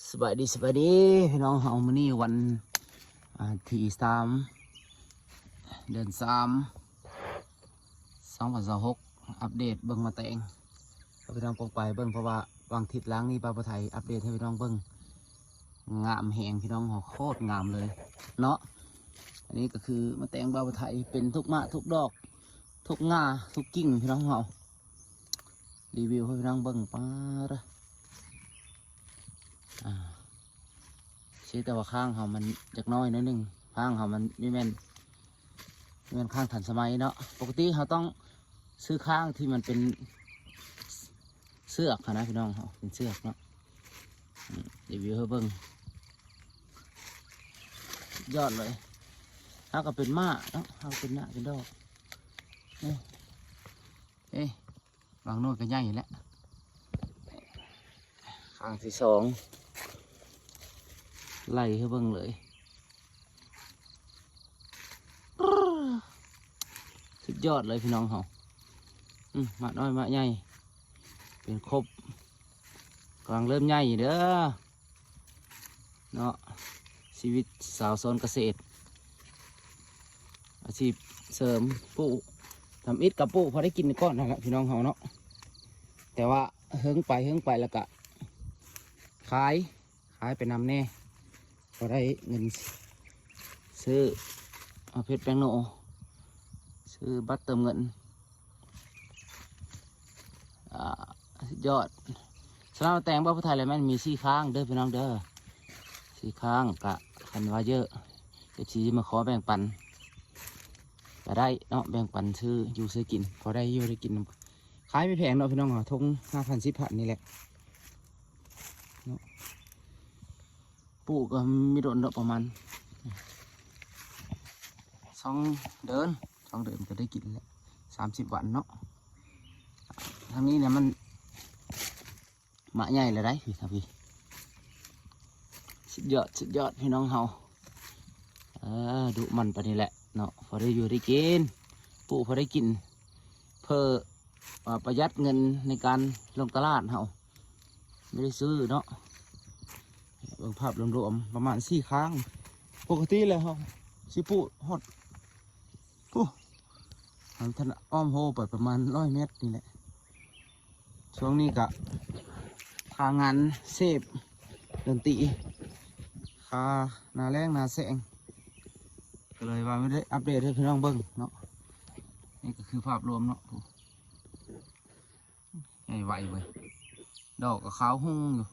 ສະບາຍດີ ສະບາຍດີພີ່ນ້ອງເຮົາ, ມື້ນີ້ວັນ ອາ ທີສາມ ເດືອນສາມ ສອງພັນຊາວຫົກ ອັບເດດເບິ່ງມາແຕງໃຫ້ພີ່ນ້ອງປ້ອງປາຍເບິ່ງ, ເພາະວ່າຫວ່າງທິດຫຼັງນີ້ ບ່າວຜູ້ໄທອັບເດດໃຫ້ພີ່ນ້ອງເບິ່ງ ງາມແຮງພີ່ນ້ອງເຮົາ, ໂຄດງາມເລີຍເນາະ. ອັນນີ້ກໍຄືມາແຕງບ່າວຜູ້ໄທ ເປັນທຸກໝາກທຸກດອກ ທຸກງ່າທຸກກິ່ງພີ່ນ້ອງເຮົາ. ຣີວິວໃຫ້ພີ່ນ້ອງເບິ່ງ. ປາດ ອາ ເສຍແຕ່ວ່າຄ້າງເຮົາມັນຈັກໜ້ອຍໜ້ອຍໜຶ່ງ, ຄ້າງເຮົາມັນບໍ່ແມ່ນ ບໍ່ແມ່ນຄ້າງທັນສະໄໝເນາະ. ປົກກະຕິເຮົາຕ້ອງຊື້ຄ້າງທີ່ມັນເປັນເຊືອກຫັ້ນນະພີ່ນ້ອງເຮົາ, ເປັນເຊືອກເນາະ. ອືມ ຣີວິວໃຫ້ເບິ່ງ ສຸດຍອດເລີຍ. ເຮົາກໍເປັນໝາກເນາະ, ເຮົາເປັນໝາກເປັນດອກ. ເອີ ເອີ ບາງໂນດກໍໃຫຍ່ແລ້ວ. ຄັ້ງທີສອງ ໄລ່ໃຫ້ເບິ່ງເລີຍ. ສຸດຍອດເລີຍພີ່ນ້ອງເຮົາ. ອືມ ໝາກນ້ອຍໝາກໃຫຍ່ ເປັນຄົບ, ກຳລັງເລີ່ມໃຫຍ່ເດີ. ເນາະ ຊີວິດຊາວສວນກະເສດ ອາຊີບເສີມ ປູກ ທຳອິດກະປູກພໍໄດ້ກິນກ່ອນຫັ້ນລະພີ່ນ້ອງເຮົາເນາະ. ແຕ່ວ່າເຫິງໄປເຫິງໄປແລ້ວກະຂາຍ ຂາຍໄປນຳແດ່ ພໍໄດ້ເງິນຊື້ເອົາເຜັດແປ້ງໂນ ຊື້ບັດເຕີມເງິນ. ອາ ສຸດຍອດ. ສຳລັບແຕງບ່າວຜູ້ໄທແລ້ວແມ່ນມີສີ່ຂ້າງເດີພີ່ນ້ອງເດີ, ສີ່ຂ້າງ. ກະຄັນວ່າເຢີະ ເອັຟຊີ ມາຂໍແບ່ງປັນກະໄດ້ເນາະ, ແບ່ງປັນຊື້ຢູ່ຊື້ກິນ ພໍໄດ້ຢູ່ໄດ້ກິນນຳ. ຂາຍບໍ່ແພງເນາະພີ່ນ້ອງເນາະ, ຖົງຫ້າພັນ ສິບພັນນີ້ແຫຼະເນາະ. ປູກກໍມີດົນເນາະ ປະມານສອງເດືອນ ສອງເດືອນກໍໄດ້ກິນແລ້ວ ສາມສິບວັນເນາະ. ທາງນີ້ນະມັນໝາກໃຫຍ່ແລ້ວໄດ໋ ພີ່ ທາງພີ່. ສຸດຍອດ ສຸດຍອດພີ່ນ້ອງເຮົາ. ເອີ ດຸໝັ່ນປານນີ້ແຫຼະເນາະ, ພໍໄດ້ຢູ່ໄດ້ກິນ ປູກພໍໄດ້ກິນ ເພື່ອ ວ່າປະຢັດເງິນໃນການລົງຕະຫຼາດເຮົາ ບໍ່ໄດ້ຊື້ເນາະ. ເບິ່ງພາບລວມໆ ປະມານສີ່ຂ້າງ. ປົກກະຕິແລ້ວເຮົາຊິປູກຮອດ ປູກ ເຮົາທັນອ້ອມໂຮໄປປະມານຮ້ອຍແມັດນີ້ແຫຼະ. ຊ່ວງນີ້ກະຄາງານເສບດົນຕີ ຄາໜ້າແລ້ງໜ້າແລ້ງ ກໍເລີຍວ່າໄດ້ອັບເດດໃຫ້ພີ່ນ້ອງເບິ່ງເນາະ. ນີ້ກໍຄືພາບລວມເນາະ, ໃຫຍ່ໄວເວີຍ, ດອກກໍຂາວຮຸ່ງຢູ່.